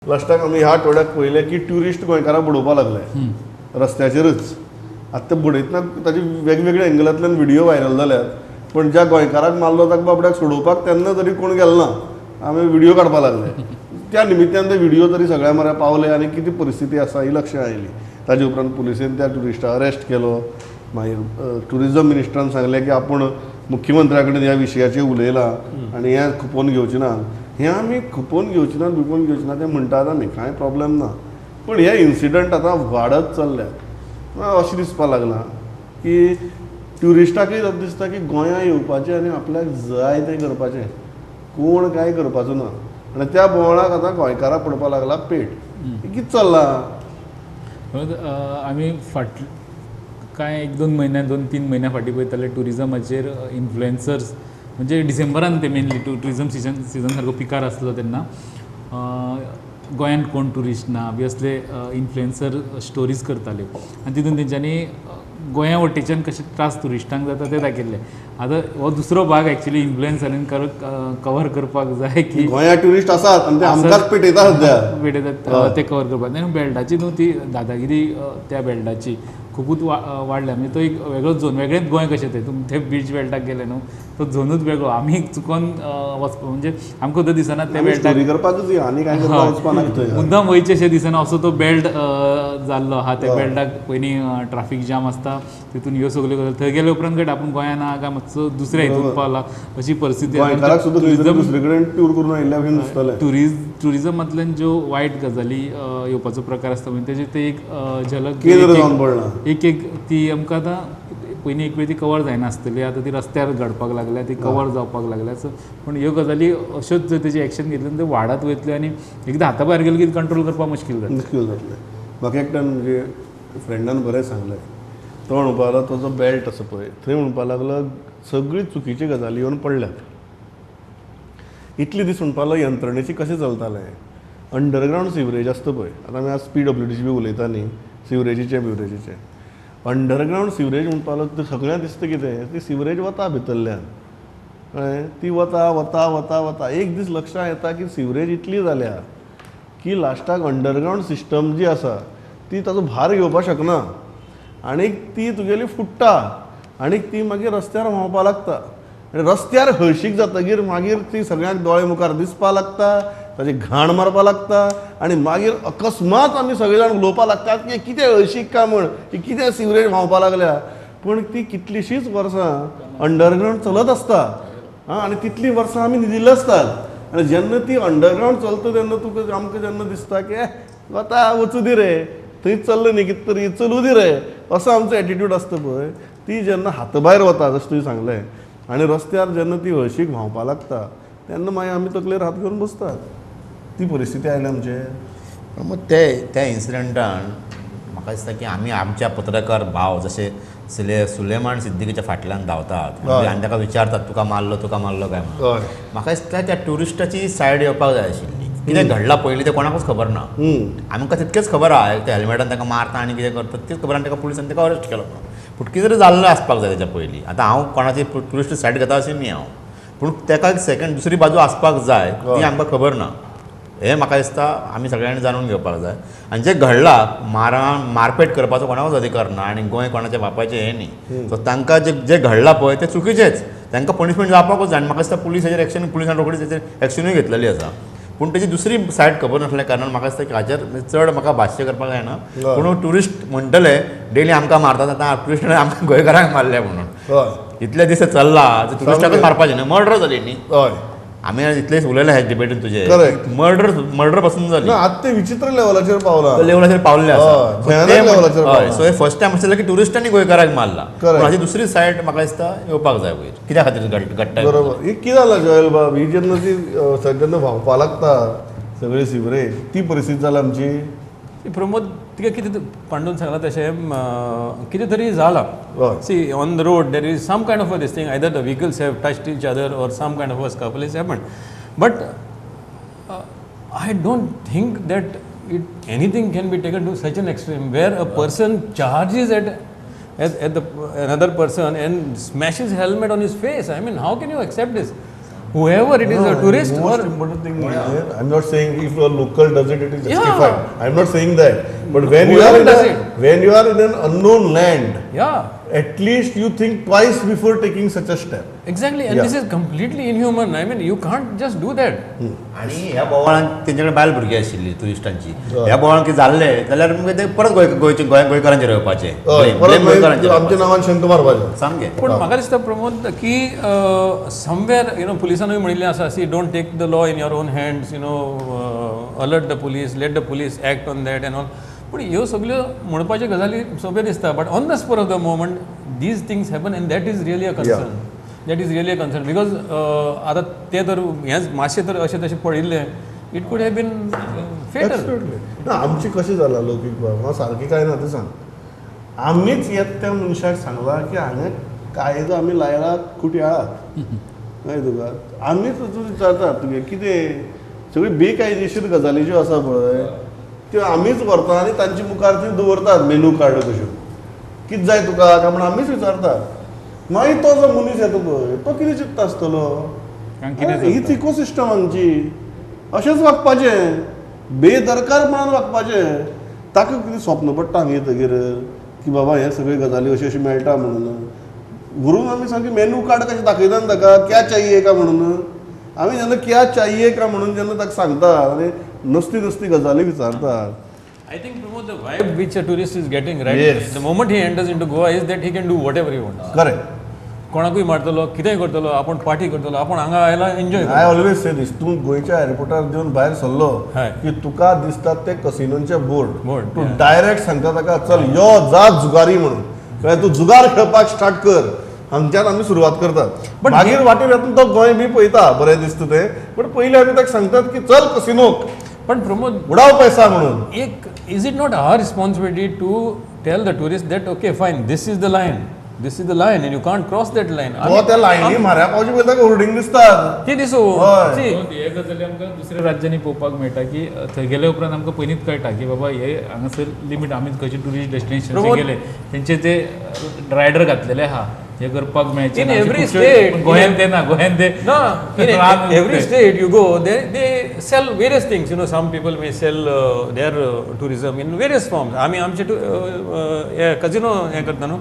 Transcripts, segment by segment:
लास्टाक आमी ह्या आठवड्याक पळयलें की ट्युरिस्ट गोंयकारां बुडोवपाक लागले रस्त्याचेरच. आतां ते बुडयतना ताजे वेगवेगळ्या एंगलांतल्यान व्हिडियो व्हायरल जाल्यात, पूण ज्या गोंयकाराक मारलो ताका बाबड्याक सोडोवपाक तेन्ना तरी कोण गेलो ना. आमी व्हिडियो काडपाक लागले. त्या निमित्यान ते व्हिडियो तरी सगळ्या मऱ्या पावले आनी कितें परिस्थिती आसा ही लक्षां आयली. ताजे उपरांत पुलिसेन त्या ट्युरिस्टाक अरेस्ट केलो. मागीर ट्युरिजम मिनिस्टरान सांगलें की आपूण मुख्यमंत्र्या कडेन ह्या विशयाचेर उलयलां आनी हें खुपोवन घेवचें ना. हें आमी खुपोवन घेवचें ना, बिपोवन घेवचें ना तें म्हणटात आमी, कांय प्रॉब्लेम ना. पूण हे इन्सिडंट आतां वाडत चल्ल्यात. अशें दिसपाक लागलां की ट्युरिस्टाकय आतां दिसता की गोंया येवपाचें आनी आपल्याक जाय तें करपाचें, कोण कांय करपाचो ना. आनी त्या बोवाळाक आतां गोंयकाराक पडपाक लागला पेट. कितें चल्लां? आमी फाट कांय एक दोन म्हयन्या, 2-3 म्हयन्या फाटीं पळयताले ट्युरिजमाचेर इन्फ्लुएन्सर्स, म्हणजे डिसेंबरान ते मेनली ट्युरिजम सिजन सारको पिकार आसलो तेन्ना गोंयांत कोण ट्युरिस्ट ना बी असले इन्फ्लुएन्सर स्टोरीज करताले आनी तितून तेंच्यांनी गोंया वटेच्यान कशे त्रास ट्युरिस्टांक जाता ते दाखयल्ले. आतां हो दुसरो भाग एक्चुली इन्फ्लुएन्सरान कवर करपाक जाय की गोंया ट्युरिस्ट आसात आनी ते आमकांच पेटयतात सद्या, पेटयतात ते कवर करपाक. आनी बेल्टाची न्हू ती दादागिरी त्या बेल्टाची खुबूच वाडल्या. म्हणजे तो एक वेगळोच झोन, वेगळेंच गोंय कशें तें. तुमी ते बीच बेल्टाक गेले न्हू तो झोनूच वेगळो. आमी चुकोन वचपा म्हणजे आमकां सुद्दां दिसना ते बेल्टाक करपाकूच आनी कांय करपाक वचपा मुद्दाम वयचें अशें दिसना, असो तो बेल्ट जाल्लो आहा. त्या बेल्टाक पयलीं ट्राफीक जाम आसता, तितून ह्यो सगल्यो गजाली. थंय गेले उपरांत कळटा आपूण गोंयांत आहा काय मातसो दुसऱ्या हितून पावला अशी परिस्थिती. ट्युरिजमांतल्यान ज्यो वायट गजाली येवपाचो प्रकार आसता म्हणजे तेजे ते एक झलक एक एक ती आमकां आतां पयलीं एक वेळ ती कवर जायनासतली, आतां ती रस्त्यार घडपाक लागल्या, ती कवर जावपाक लागल्या. सो पूण ह्यो गजाली अश्योच जर तेजी एक्शन घेतली ते वाडत वयतल्यो आनी एकदां हाता भायर गेली की कंट्रोल करपाक मुश्कील जातलें. मुश्कील जातलें. म्हाका एकट्यान म्हणजे फ्रेंडान बरें सांगलें, तो म्हणपाक लागलो तो जो बेल्ट आसा पळय थंय म्हणपाक लागलो सगळी चुकीची गजाली येवन पडल्यात. इतले दीस म्हणपाक लागलो यंत्रणेची कशें चलतालें, अंडरग्रावंड सिवरेज आसता पळय, आतां आमी आज PWDC बी उलयता न्ही सिवरेजीचें बिवरेजीचें, अंडरग्रावंड सिवरेज म्हणपाक लागलो सगळ्यांक दिसता कितें ती सिवरेज वता भितरल्यान, कळ्ळें, ती वता वता वता वता एक दीस लक्षांत येता की सिवरेज इतली जाल्या की लास्टाक अंडरग्रावंड सिस्टम जी आसा ती ताचो भार घेवपाक शकना आनी ती तुगेली फुट्टा आनी ती मागीर रस्त्यार व्हांवपाक लागता आनी रस्त्यार हळशीक जातकीर मागीर ती सगळ्यांक दोळे मुखार दिसपाक लागता, ताची घाण मारपाक लागता आनी मागीर अकस्मात आमी सगळे जाण उलोवपाक लागतात की कितें हळशीक काय म्हण, की कितें सिवरेज व्हांवपाक लागल्या. पूण ती कितलीशींच वर्सां अंडरग्रावंड चलत आसता आनी तितलीं वर्सां आमी न्हिदिल्ले आसतात आनी जेन्ना ती अंडरग्रावंड चलता तेन्ना तुका आमकां जेन्ना दिसता की वता वचूं दी रे, थंय चल्लें न्ही कितें तरी चलूं दी रे, असो आमचो एटिट्यूड आसता पळय. ती जेन्ना हाता भायर वता जशें तुवें सांगलें आनी रस्त्यार जेन्ना ती हळशीक व्हांवपाक लागता तेन्ना मागीर आमी तकलेर हात घेवन बसतात. ती परिस्थिती आयल्या आमचेर. मग ते त्या इन्सिडंटान म्हाका दिसता की आमी आमच्या पत्रकार भाव जशे सुलेमान सिद्दीकीच्या फाटल्यान धांवतात आनी ताका विचारतात तुका मारलो तुका मारलो काय म्हणून, म्हाका दिसता त्या ट्युरिस्टाची सायड येवपाक जाय आशिल्ली. कितें घडलां पयलीं तें कोणाकूच खबर ना, आमकां तितकेंच खबर आहा ते हेल्मेटान ताका मारता आनी कितें करता तीच खबर आनी ताका पुलिसान ताका अरेस्ट केलो. पूण कितें तरी जाल्लें आसपाक जाय तेच्या पयलीं. आतां हांव कोणाची ट्युरिस्ट सायड घेता अशें न्ही हांव, पूण ताका एक सेकंड दुसरी बाजू आसपाक जाय ती आमकां खबर ना. हें म्हाका दिसता आमी सगळ्यांनी जाणून घेवपाक जाय. आनी जें घडलां मारपेट करपाचो कोणाकूच अधिकार ना आनी गोंय कोणाच्या बापायचें हें न्ही. सो तांकां जें जें घडलां पळय तें चुकीचेंच, तांकां पनिशमेंट जावपाकूच जाय. आनी म्हाका दिसता पुलीस हेजेर एक्शन, पुलिसान रोखडीच हेजेर एक्शनूय घेतलेली आसा. पूण तेजी दुसरी सायड खबर नासल्या कारणान म्हाका दिसता की हाचेर चड म्हाका भाश्य करपाक जायना. पूण ट्युरिस्ट म्हणटले डेली आमकां मारतात, आतां ट्युरिस्टान आमकां गोंयकारांक मारले म्हणून इतले दीस चल्ला ट्युरिस्टाकूच मारपाचें न्हू, मर्डर जाली न्ही. आमी इतलेच उलयले हे डिबेटीन तुजे मर्डर मर्डर पासून जाली. आतां ते विचित्र लेवलाचेर पावला, लेवलाचेर पावल्ले आसा. सो हे फर्स्ट टायम आशिल्लें की ट्युरिस्टांनी गोंयकारांक मारला. पूण हाची दुसरी सायड म्हाका दिसता येवपाक जाय वयर, कित्या खातीर घडटा. बरोबर. ही कितें जालां जोयल बाब, ही जेन्ना ती जेन्ना व्हांवपाक लागता सगळी सिवरेज ती परिस्थिती जाल्या आमची. प्रमोद तिका कितें पांडून सांगलां तशें कितें तरी जालां. See on the road there is some kind of a this thing, either the vehicles have touched each other or some kind of a scuffle is happened. But I don't think that it anything can be taken to such an extreme where a person charges at at the another person and smashes helmet on his face. I mean, how can you accept this? Whoever it is, a tourist or most important thing is, I'm not saying if a local does it, it is justified. I'm not saying that. But when you are in a, when you are in an unknown land, at least you think twice before taking such a step. Exactly, and this is completely inhuman. I mean, you can't just do that. आणि ह्या बोवाळान तेंचे कडेन बायल भुरगीं आशिल्ली टुरिस्टांची. ह्या बोवाळान कितें जाल्लें जाल्यार मागीर ते परत गोंयकारांचेर येवपाचें, परत आमच्या नांवान शंक मारपाचें सामकें. पूण म्हाका दिसता प्रमोद की समवेर you know पुलिसानूय म्हणिल्लें आसा, see don't take the law in your own hands, you know alert the police, let the police act on that and all. पूण ह्यो सगल्यो म्हणपाच्यो गजाली सोंप्यो दिसता, but on the spur of the moment these things happen and that is really a concern. That is really a concern because आतां ते तर हेंच मातशें तर अशें तशें पडिल्लें, it could have been fatal. ना आमचें कशें जालां लौकीक बाब, हांव सारकें काय ना तें सांग. आमीच येता त्या मनशाक सांगलां की हांगा कायदो आमी लायला खुटयाळात, कळ्ळें तुका. आमीच वचून विचारतात तुगे कितें सगळी बेकायदेशीर गजाली ज्यो आसा पळय त्यो आमीच व्हरता आनी तांचे मुखार ती दवरतात मेनू कार्ड कश्यो, कितें जाय तुका काय म्हण आमीच विचारतात. मागीर तो जो मनीस येता पळय तो कितें चिंतता आसतलो, हीच इकोसिस्टम आमची, अशेंच वागपाचें, बेदरकारपणान वागपाचें. ताका कितें स्वप्न पडटा हांगा येतगीर की बाबा हे सगळे गजाली अश्यो अश्यो मेळटा म्हणून. व्हरून आमी सामकें मेनू कार्ड कशें दाखयता न्ही ताका, क्या चाहिए का म्हणून. आमी जेन्ना क्या चाहिए का म्हणून जेन्ना ताका सांगता आनी नसती नसती गजाली विचारतात. I think Pramod, the vibe which a tourist is getting right the moment he enters into Goa is that he can do whatever he wants. Correct. कोणाकूय मारतलो, कितेंय करतलो, आपूण पार्टी करतलो, आपूण हांगा आयला एन्जॉय. I always say दीस, तूं गोंयच्या एअरपोर्टार देवन भायर सरलो की तुका दिसतात ते कसिनोंचे बोर्ड, तूं डायरेक्ट सांगता ताका चल यो जा जुगारी म्हणून, कळ्ळें, तूं जुगार खेळपाक स्टार्ट कर. हांगच्यान आमी सुरवात करतात. मागीर वाटेर वतना तो गोंय बी पळयता, बरें दिसता तें, बट पयलीं आमी ताका सांगतात की चल कसिनोक, पण प्रमोद उडाव पैसा म्हणून. एक is it not our responsibility to tell the tourist that okay fine, this is the line, this is the line and you can't cross that line. तो त्या लायनी माऱ्या पावचे पयलीं ताका होर्डिंग दिसतात ती दिसू. हे गजाली आमकां दुसऱ्या राज्यांनी पळोवपाक मेळटा की थंय गेले उपरांत आमकां पयलींच कळटा की बाबा हे हांगासर लिमीट, आमी खंयचे टुरिस्ट डेस्टिनेशन गेले तेंचे ते रायडर घातलेले आहा, हे करपाक मेळचें. In every state, गोंयांत ते ना, गोंयांत ते ना. In every state you go, they sell various things. You know, some people may sell their tourism in various forms. आमी आमचे कजिनो हें करता न्हू.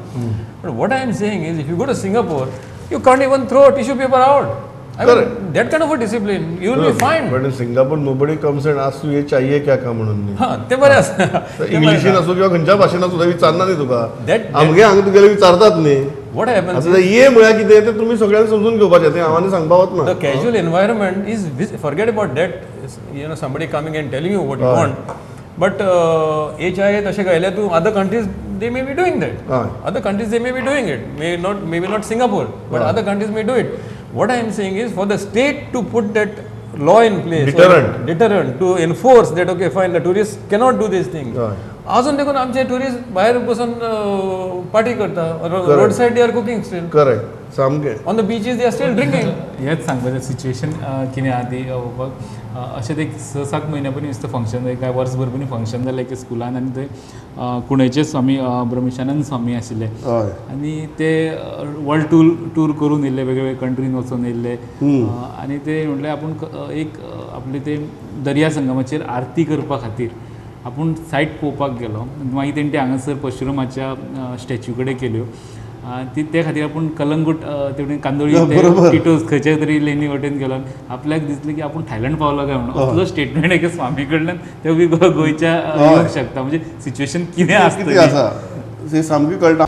But what I am saying is, if you go to Singapore, you can't even throw a tissue paper out. I mean, that kind of a discipline, you will be fined. But in Singapore, nobody comes and asks you, ये चाहिए क्या का म्हणून न्ही. हां, ते बरें आसा. इंग्लिशीन आसूं किंवा खंयच्या भाशेन आसूं विचारना न्ही तुका. आमगे हांगा तुगेले विचारतात न्ही. What happens? आतां ये म्हळ्यार कितें तें तुमी सगळ्यांनी समजून घेवपाचें, तें हांव आनी सांगपा वतना. The casual environment is, forget about that, you know, somebody coming and telling you what you want. But ये चाहिए तशें गायल्यार तूं other countries they may be doing that. Other countries they may be doing it. May not, maybe not Singapore, but other countries may do it. What I am saying is for the state to put that law in place, deterrent to enforce that okay fine, the tourists cannot do this thing. अजून देखून आमचे tourist भायर बसून party करता, road side they are cooking still. Correct, सामकें. On the beaches they are still drinking. हेच सांगपाचें situation कितें आहा ती पळोवपाक. अशें एक 6-7 म्हयन्या पयलीं दिसता फंक्शन जालें, काय वर्सभर पयलीं फंक्शन जालें की स्कुलान, आनी थंय कुणेचे स्वामी ब्रह्मेशानंद स्वामी आशिल्ले आनी ते वर्ल्ड टूर करून येयल्ले, वेगवेगळे कंट्रीन वचून येयल्ले, आनी ते म्हणल्यार आपूण एक आपले ते दर्या संगमाचेर आरती करपा खातीर आपूण सायट पळोवपाक गेलो. मागीर तेणी ते हांगासर परशुरामाच्या स्टॅच्यू कडेन केल्यो, ती ते खातीर आपूण कलंगूट तेवटेन कांदोळी टिटोज खंयच्या तरी लेनी वटेन गेलो, आपल्याक दिसलें की आपूण थायलंड पावलो काय म्हणून. असलो स्टेटमेंट एका स्वामी कडल्यान ते बी गोंयच्या येवंक शकता. म्हणजे सिच्युएशन कितें आसता ते सामकें कळटा.